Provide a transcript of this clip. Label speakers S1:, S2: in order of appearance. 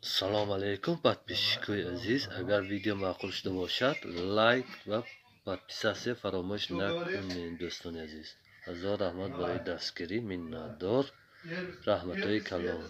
S1: Салом алейкум, подписчикои азиз. Агар видео маъқул шуда бошад, лайк ва подписаться фаромӯш накунед, дӯстони азиз. Ҳазор раҳмат барои дастгирӣ, миннатдор. Раҳматҳои калон.